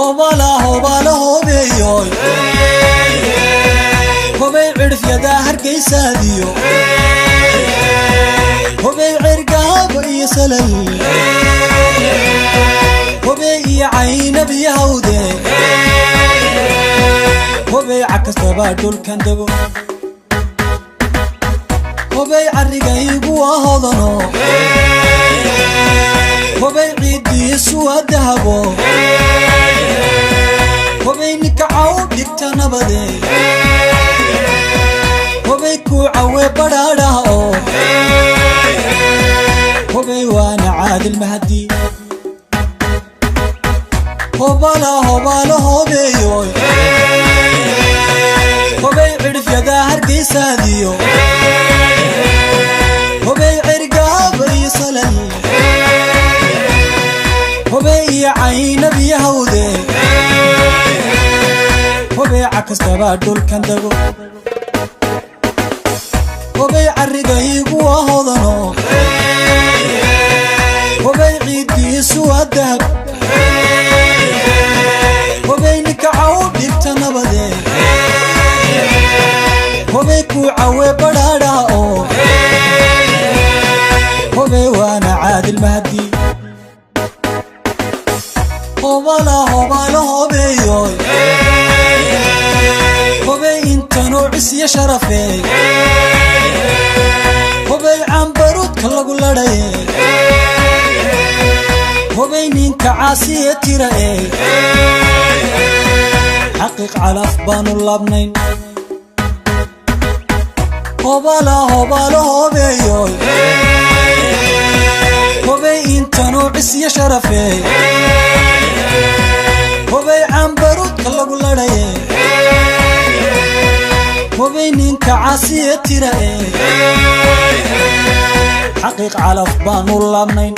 Hobala hobala hobeeyoy, hobay cidhifyada Hargaysaadiyo, hobay Cergaabo iyo Salal, hobey iyo Caynab iyo Hawde, hobey cakastaba dhulkan dego, hobey carrigaygu waa hodano, hobey ciiddiisu waa dahabo, hobey ninkacaw dhigta nabade, hobey kuu cawe badhaadhaha oo hobey waana Caadil Mahdi. Hobala hobala hobeeyoy, hobey cidhifyada Hargaysaadiyo, hobey Cergaaba iyo Salal, hobey iyo Caynab iyo Hawde, hobey cakastaba dhulkan dego, hobey carrigaygu waa hodano, hobey ciiddiisu waa dahab, hobey ninkacaw dhigta nabade, hobey kuu cawe badhaadhaha oo hobey waana Caadil Mahdi. Hobala hobala hobeeyoy, hobey intanoo cisyo sharafe, hobey cambaruudka lagu ladhaye, hobey ninka caasiye tira ee xaqiiq calaf baanu laabnayn. Hobala hobala hobeeyoy, hobey intanoo cisyo sharafe, hobey cambaruudka lagu ladhaye, hobey ninka caasiye tira ee xaqiiq calaf baanu laabnayn.